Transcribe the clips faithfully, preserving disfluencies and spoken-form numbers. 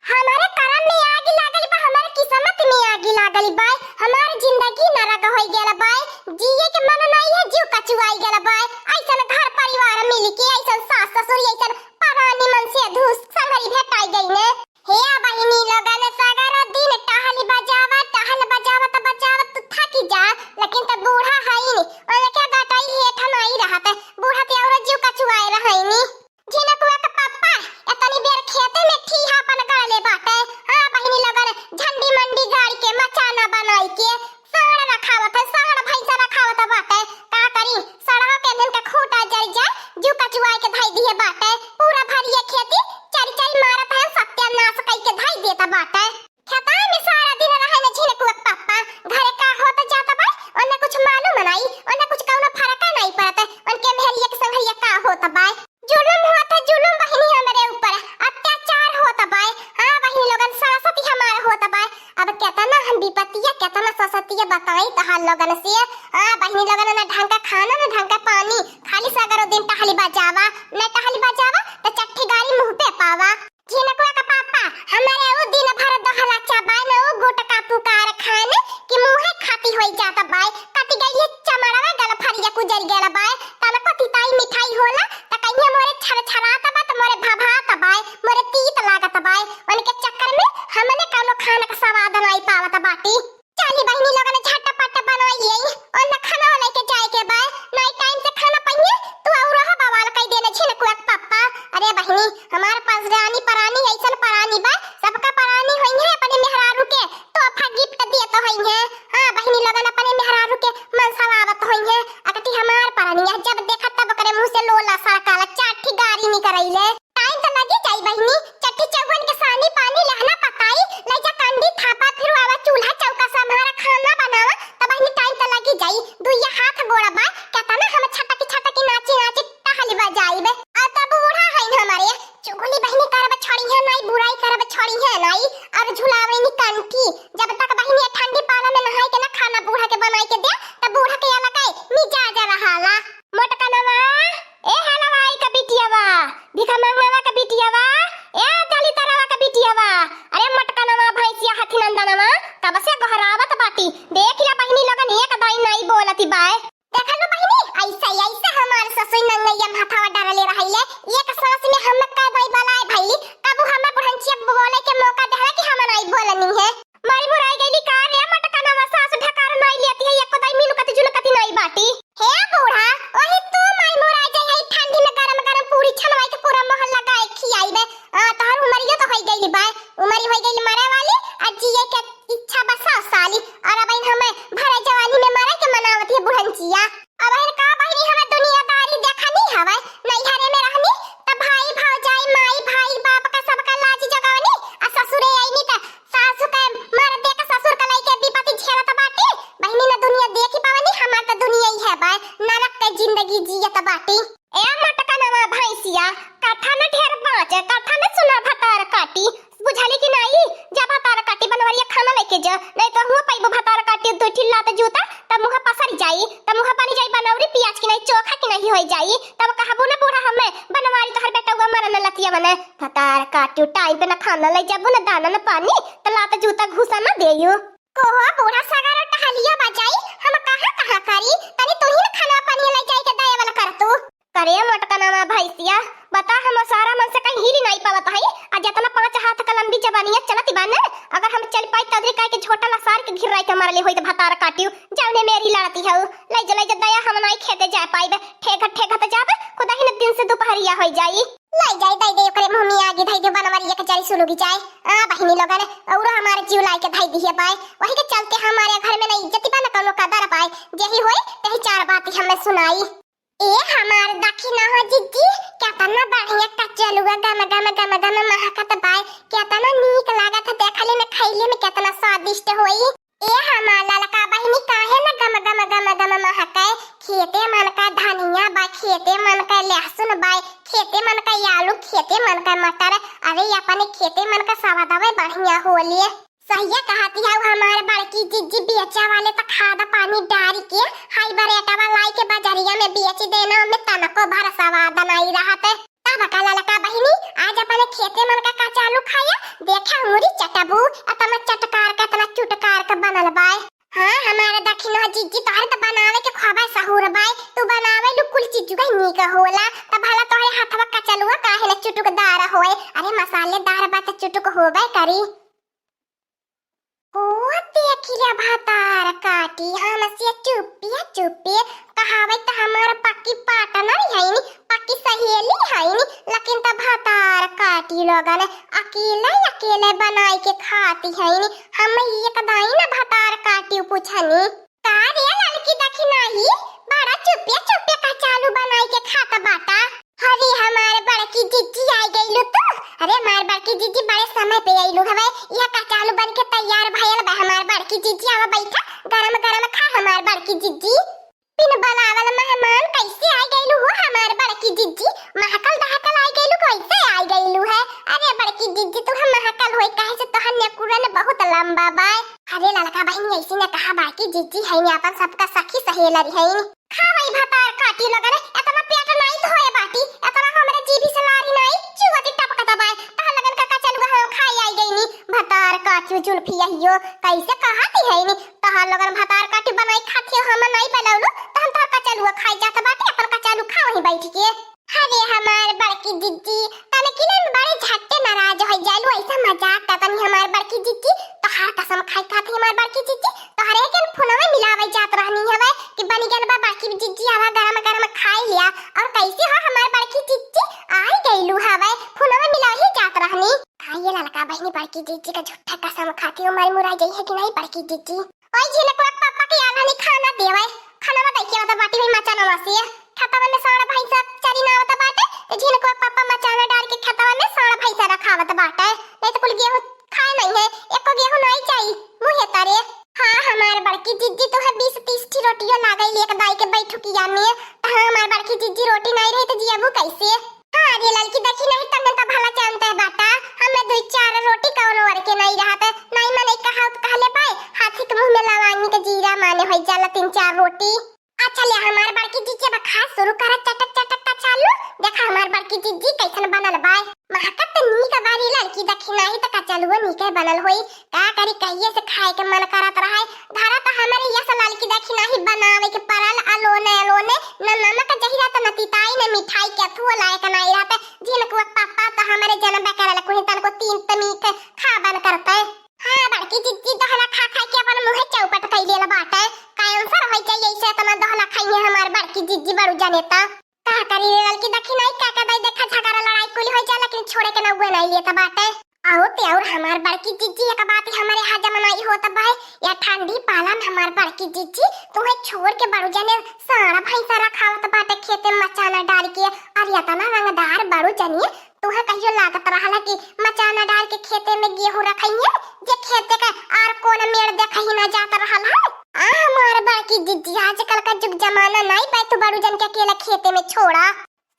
हमारे करम में आगी लागल बा, हमारे किस्मत में आगी लागल बा, हमार जिंदगी नरक होइ गयल बा, जिए के मन नाई है, जीव कचुआई गयल बा। अइसन घर परिवार मिल के, अइसन सास ससुर, अइसन परानी मन से धूस संगरी भेटाई गई ने। हे बहिनी लोगन, सगरो दिन टहल बजावा, टहल बजावत बजावत तू थक जा, लेकिन त बूढ़ा हईन, उनके गटई हेठ नाई रहत, बूढ़ा ते औरो जीव कचुआए रहईनी। झिनकुआ के पप्पा एतनी बेर खेते में ठीहा अपन गड़ले बाटे। हाँ बहिनी लोगन, झंडी मंडी गाड़ के, मचाना बनाई के, साँड़ रखावत है, साँड़ भैंसा रखावत बाटे। का करी, साँड़वा के दिन के खूंटा जर जाए, जीव कचुआई के धई दिए बाटे। पूरा भरिया खेती चरी चरी मारत है, सत्यानाश कई के धई देत बाटे। खेताई में सारा दिन रहे न झिनकुआ के पप्पा, घरे का होत जात बा, ओन्ने कुछ मालूम नाई, ओन्ने कुछ कौनो फरका नाई पड़त, उनके मेहरिया के संघरिया का होत बा। जुलुम होत है, जुलुम बहिनी हमरे ऊपर, अत्याचार होत बा। हाँ बहिनी लोगन, सासत ही हमार होत बा। अब केतना हम विपतिया, केतना ससतिया बताई तहार लोगन से। हाँ बहिनी लोगन, न ढंग का खाना, न ढंग का पानी, खाली सगरो दिन टहली बजावा, न टहली बजावा त चट्ठी गारी मुँह पे पावा। झिनकुआ का पापा, हमरे ऊ दिन भर दोहला चबाए न ऊ गुटका पुकार खाए न कि मुँहे खाती होई जात बाय। कटि गई है चमड़वा, गलफरिया कुजरि गयल बाय। तनको तिताई मिठाई होला त कहिए मोरे छरछरात बा त मोरे भभात बाय, मोरे तीत लागत बाय। उनके चक्कर में हमने कौनो खाना का स्वाद नाई पावत बाटी। चली बहिनी लोगन झटपट बनाई लेई, ओन्ने खाना लेके जाए के बा, नाई टाइम से खाना पइहे, तू और रहा बवाल कई देने झिनकुआ के पप्पा। अरे बहिनी, हमार परानी, परानी अइसन परानी बा, सबका परानी होइहे अपने मेहरारू के तोहफा गिफ्ट दिए तो होइहे। हाँ बहिनी लोगन अपने मेहरारू के मनसावावत होइहे, अकती हमार परानी है, जब देखा तब ओकरे मुँह से लोला सड़काला, चार ठी गारी निकरैले। टाइम त लगी जाई बहिनी, चट्ठी चौवन के सानी पानी लहना पताई, लइजा कांडी थापा, फिर आवा चूल्हा चौका संभारा, खाना बनावा, त बहिनी टाइम त लगी जाई। दुइया हाथ गोड़ा बा, केतना हम छटकी छटकी नाची नाची टहली बजाइबे। आ त बूढ़ा हईन हमरे, चुगली बहिनी करब छोड़ी है नाई, बुराई करब छोड़ी है नाई, और झुलावे नी कंठी। जब तक बहिनी ठंडी पाला में नहाई के ना खाना बूढ़ा के बनाई के दे, त बूढ़ा के अलग मिजाज रहाला। मोटकनवा, ए हलवाई का बिटियावा, भिखमंगवा का बिटियावा, ए दलितरवा का बिटियावा, अरे मोटकनवा भैंसिया हथी नंदनवा, कब से गोहरावत बाटी, देख ला बहिनी लोगन एक दाई नाई बोलती बाय। देखलू बहिनी, अइसे, अइसे हमार ससुर नंगैया माथावा डरले रहैले, एक सांस में हम का दाई बलाए भैली, कबू हमें बुढ़ंचिया बोले के मौका देहला कि हम नाई बोलनी है। मरी मुराई गइली का रे मटकनवा, सास ढकार नाई लेती है, एको दाई मिनुकती जुनुकती नाई बाटी। हे बूढ़ा, वही तू माई मुराई जाई है ठंडी में गरम गरम पूरी छनवाई के पूरा मोहल्ला गाय खियाई बे। आ, तोहर उमरियो तो होई गइली बाय, उमरी होई गइली मरे वाली, आ जिए के इच्छा बा सौ साली, और अब हमें भरे जवानी में मरे के मनावती है बुढ़ंचिया। अब का बहिनी हमें दुनियादारी देखा नहीं हवे, नैहरे में रहनी त भाई भौजाई माई भाई बाप का सबका लाज जगवनी, आ ससुरे आईनी त सासु के मर्दे के ससुर के लइके विपत्ति झेलत बाटी। बहिनी न दुनिया देखी पावनी, हमार त दुनिया ही है बा, नरक के जिंदगी जियत बाटी। ए मटकनवा भैंसिया, कथा न ढेर बाँचे, कथा न सुना भतार काटी। बुझली कि नाई? जा भतार काटी बनवरिया खाना लइके जा, नाई तो हुआ पइबो भतार काटी दुइ ठिल्ला त जूता, तब मुँह पसर जाई, तब मुँह बनी जाई बनौरी पियाज की नाई चोखा की नाई होई जाई, तब कहबो न बूढ़ा हमें बनवारी तोहर बेटउआ मरन लतिया मने। भतार काटी टाइम पे न खाना लइ जाबो न दाना न पानी, त लात जूता घुसा न देयू। कोहो बूढ़ा सगरो टहलिया बजाई, हम कहाँ कहाँ करी, तनी तू ही न खाना पानी लइ जाई के दया वाला कर तू। करे मोटकनवा भैंसिया, बता हम सारा मन से कहीं हिली नाई पावत हई, आ जतना पाँच हाथ का लंबी जबानिया चलत बा न, अगर हम चल पाई तदरी काहे के झोटा लसार के घिर्राई के मरले होई त भतार काटियो, जौने मेरी लड़ती हऊ, लइ जा लइ जा दया हम नाई खेते जा पाइबे, ठेघत ठेघत जाबे, खुदा ही न दिन से दुपहरिया होई जाई। लइ जाई दइ दे ओकरे मुँह में आगी धइ दे बनवरिया के जरी सुलुगी जाए। आ बहिनी लोगन, औरो हमारे जीव लाइ के धइ दिहे बाय, वही के चलते हमारे घर में न इज्जत बा न कौनो कदर बाय, जेही होई तेही चार बात हमें सुनाई। ए हमार दखिना हो जिज्जी, केतना बढ़िया कचलुआ गम गम गम गम महकत बाय, केतना नीक लागत है, देखले में खइले में केतना स्वादिष्ट होई। ए हमार ललका बहिनी काहे न गम गम गम गम महके, खेते मन का धनिया बा, खेते मन का लहसुन बाय, खेते मन का आलू, खेते मन का मटर, अरे अपने खेते मन का सवादवे बढ़िया होले। सहिया कहती हऊ हमार बड़की जिज्जी, बेचा वाले त खाद पानी डारी के हाई बरेटवा लाई के बजरिया में बेची देना, ओमे तनको भर सवाद नाई रहत। त अब का ललका बहिनी, आज अपने खेते मन का कचालू खाया, देखा अंगुरी चटबू, अतना चटकार का, अतना चुटकार का बनल बाय। हाँ, हमारे दखिनहा जिज्जी, तोहरे त बनावे के खूबे सहूर बाय, तू बनावे लू कुल चीज का नीक होला, त भला तोहरे हथवा कचलुआ काहे न चुटुकदार होए? अरे मसालेदार बा त चुटुक होबे करी। ओ देखिया भतार काटी, हमसे चुप्पिया चुप्पिया, कहावे त हमार पक्की पार्टनर हईन, पक्की सहेली हईन, लेकिन त भतार काटी लोगन अकेले अकेले बनाई के खाती हईन। हम एक दाई न भतार काटी पूछनी, का रे ललकी दखिनही, बड़ा चुप्पिया चुप्पिया कचालू बनाई के खाता बाटा? अरे हमार बड़की जिज्जी आ गइलू तू। अरे हमार बड़की जिज्जी बड़े समय पे आइलू हवे। यह कचालू बन के तैयार भयल बा हमार बड़की जिज्जी। आवा बैठा, गरम गरम खा हमार बड़की जिज्जी। बिन बुलावल मेहमान कैसे आ गइलू हो हमार बड़की जिज्जी? महकल दहकल आ गइलू, कैसे आ गइलू है? अरे बड़की जिज्जी तू हम महकल होई, काहे से तोहर नेकुरन बहुत लंबा बा। अरे ललका बहिनी ऐसी न कहा बड़की जिज्जी है ने अपन सबका सखी सहेलर है। खा भाई भतार काटी लोगन, एतना पेट नाई तो होए बाटी, एतना हमरे जीभी से लारी नाई चुवती टपकत बाय। तहर लगन का कचलुआ हम खाई आई गईनी। भतार काटी जुल्फी यहियो कैसे कहाती है नी, तहर लगन भतार काटी बनाई खाती हो, हम नाई बनौलू, त हम तहर कचलुआ खाई जात बाटी, अपन कचलू खा वहीं बैठ के। अरे हमार बड़की जिज्जी, तनकी न बड़े झट्टे नाराज हो जालू, ऐसा मजाक का तनी हमार बड़की जिज्जी, तोहार कसम खाई खाती हमार बड़की जिज्जी, तोहरे के फोनवे मिलावे जात रहनी हवे कि बनी गल बा बड़की जिज्जी, आवा गरम गरम खाई लिया। और कैसे हो हमार बड़की जिज्जी, आई गइलू हवे, फोनवे मिलावे ही जात रहनी। का ये ललका बहिनी बड़की जिज्जी का झूठा कसम खाती हो, मर मुरा जाई है कि नहीं बड़की जिज्जी? ओए झिनकुआ के पापा के आल्हा नहीं खाना देवे, खाना में दैके आवत बाटी भाई मचानवा से। खेतवा में साँड़ भैंसा चरी ना आवत बाटे, तो झिनकुआ के पापा मचाना डाल के खेतवा में साँड़ भैंसा रखावत बाटे। नहीं तो कुल गेहूं खाए नहीं है, एको गेहूं नहीं चाही मुँहे तरे। हाँ, हमार बड़की जिज्जी तो है बीस तीस ठी रोटियो लागल एक दाई के बैठुकिया में। तो हाँ, हमार बड़की जिज्जी रोटी नहीं रही तो जियबू कैसे? हाँ रे ललकी, देखी नहीं तन्ने त भला जानते बाटा, हमें दुई चार रोटी कौनो और के नहीं रहत, नहीं मने कहाउत कहले बाय, हाथी के मुंह में लवानी के जीरा माने होई जाला तीन चार रोटी। अच्छा ले हमार बड़की जिज्जी अब खा शुरू करा चटक चटक का चालू, देखा हमार बड़की जिज्जी कैसन बनल बाय। महकत त नीक बारी ललकी, देखी नहीं त कचलुओ नीके बनल होई। का करी, कहिए से खाए के मन करत रहे। घरा त हमरे यस ललकी देखी नाही बनावे के परल अलोने अलोने, न नमक जहिरा त न तिताई न मिठाई के अथुओ लायक नाही रहते। झिनकुआ पापा त हमरे जनबे करल कुही तनको तीन तमीक खाबन करते। हाँ, बड़की जिज्जी दोहला खा खा के अपन मुँहे चौपट कई लेल बाटे। कैंसर होइ जाई ऐसे इतना दोहला खाइए हमार बड़की जिज्जी बड़ू जने त। का करी रे ललकी, देखी नाई काका दाई देखा झगड़ा लड़ाई कुल होइ जा, लेकिन छोड़े के नौवे नाई लेत बाटे। अउर ते अउर हमार बड़की जिज्जी एक बात हमरे हजम नाई होत बाय, या ठंडी पाला में हमार बड़की जिज्जी तुहे छोड़ के बड़ू जने साँड़ भैंसा रखावत बाटे खेते में मचाना डाल के, और यतना रंगदार बड़ू जनिए तुहे कहियो लागत रहला कि मचाना डाल के खेते में गेहूं रखइहे, जे खेते का आर कोन मेड़ देखही ना जात रहल है। आ हमार बड़की जिज्जी, आजकल का जुग जमाना नाई बा, तू बड़ू जन के अकेला खेते में छोड़ा।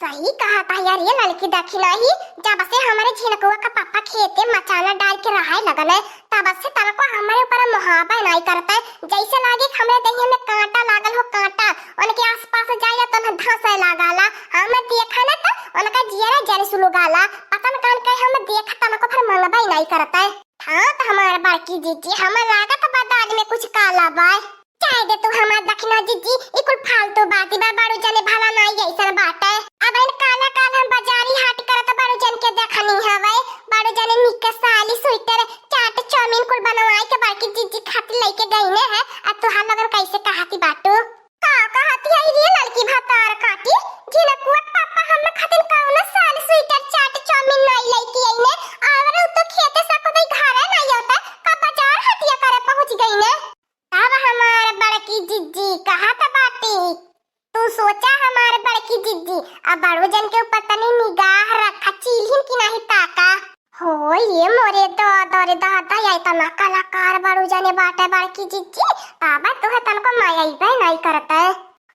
सही कहा था यार ये ललकी दखिनही, जब से हमरे झिनकुआ का पापा खेते मचाना डाल के रहाए लगल है, तब से तनको हमरे ऊपर मुहाबा नाई करता है, जैसे लागे कि हमरे देहिया में कांटा लागल हो, कांटा। उनके आसपास जाइला तो उन्हें धंसे लागाला। हम देखा ना तो उनका जियरा जरे सुलुगाला। पता न कान कहे हम देखा तनको फिर मंगबा ही नहीं करता है। हाँ तो हमार बड़की जिज्जी, हमार लागत बा दाल में कुछ काला बा। चाहे दे तू हमार दखिना जिज्जी, ई कुल फालतू बाती बा, बड़ू जने भला नाई ऐसन बाटे। अब इन काला काल हम बाजारी हाट करत बड़ू जन के देखनी हवे। बड़ू जने निक साली स्वेटर, चाट, चाउमीन कुल बनवाई के बड़की जिज्जी खातिर लेके गईने है। अब तुहार लगन कैसे कहती बाटू? का कहत हई रे ललकी भतार काटी? झिनकुआ के पापा हम खातिर कौनो साल स्वेटर, चाट, चाउमीन नाई लइके अइने। और उ तो खेते से खुद ही घरे नाई होता, का बाजार हटिया करे पहुँच गईने। तब हमार बड़की जिज्जी कहत बाटी, तू सोचा हमार बड़की जिज्जी, अब बड़ू जन के ऊपर तनी निगाह रखा, चील्हिन की नाही ताका। हो ये मोरे दादा रे दादा, या इतना कलाकार बड़ू जने बाटे बड़की जिज्जी, बाबा तुहे तनको मायइबे नाई करते।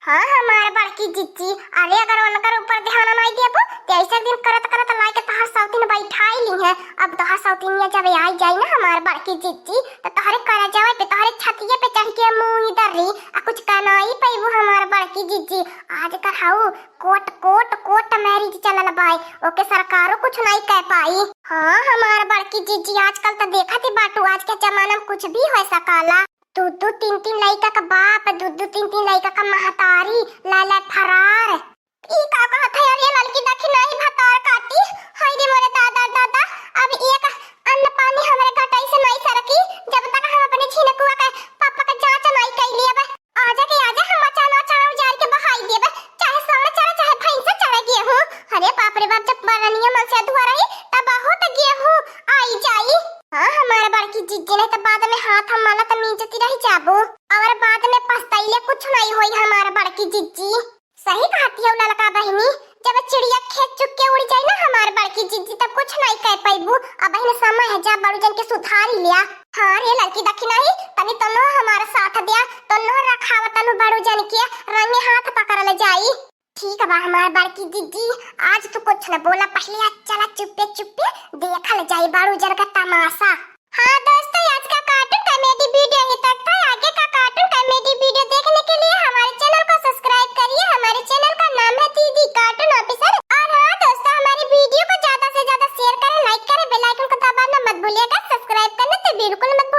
हाँ, हमार बड़की जिज्जी, अरे अगर उनकर ऊपर ध्यान नाई देबू, तो ऐसे दिन करत करत लाइके तोहार सौतीन बैठाई ली है। अब तोहार सौतीनिया जब आई जाई ना हमार बड़की जिज्जी, तो तोहरे करजवा पे, तोहरे छतिये पे चढ़ के मुँह इधर रही, आ कुछ कह नाई पैबू हमार बड़की जिज्जी। आजकल हाउ कोर्ट, कोर्ट, कोर्ट मैरिज चलल बाय, ओके सरकारो कुछ नाई कह पाई। हाँ, हमार बड़की जिज्जी, आजकल तो देखत ही बाटू, आज के जमाना में कुछ भी हो सकाला। दू दू तीन तीन लइका का बाप, दू दू तीन तीन लइका का महतारी, लाला फरार। ई का कहत है? अरे ललकी, देखी नाई भतार काटी। हाय रे मोरे दादा, दादा, अब एक अन्न पानी हमरे गटाई से नाई सरकी, जब तक हम अपने छिनकुआ के पापा के जांच नाई कई लिए। अब आजा के आजा, हम अचान अचान उजाड़ के बहाई देब, चाहे सौड़ चढ़े, चाहे भैंस चढ़े गेहूं। अरे बाप रे बाप, जब बरनिया मन से अधुआ रही, तब बहुत गेहूं आई जाई। हाँ, हमार बड़की जिज्जी, नहीं तो बाद में हाथ हम माला तो नीचती रह जाबो, और बाद में पछताइले कुछ नहीं होई हमार बड़की जिज्जी। सही कहती हो ललका बहिनी, जब चिड़िया खेत चुग के उड़ जाई ना हमार बड़की जिज्जी, तब कुछ नहीं कह पैबू। अब बहिन समय है, जा बड़ू जन के सुधारी लिया। हाँ रे ललकी, देखी नहीं, तनी तनो हमार साथ दिया, तनो रखाव तनु बड़ू जन के, रंगे हाथ पकड़ल जाई। ठीक बा हमार बड़की जिज्जी, आज तू कुछ न बोला, पहले आज चला चुप्पे चुप्पे देखल जाई बड़ू जन का तमाशा। हाँ दोस्तों, आज का कार्टून कॉमेडी वीडियो यहीं तक था। आगे का कार्टून कॉमेडी वीडियो देखने के लिए हमारे चैनल को सब्सक्राइब करिए। हमारे चैनल का नाम है दीदी कार्टून ऑफिसर। और हाँ दोस्तों, हमारी वीडियो को ज्यादा से ज्यादा शेयर करें, लाइक करें, बेल आइकन को दबाना मत भूलिएगा, सब्सक्राइब करना तो बिल्कुल मत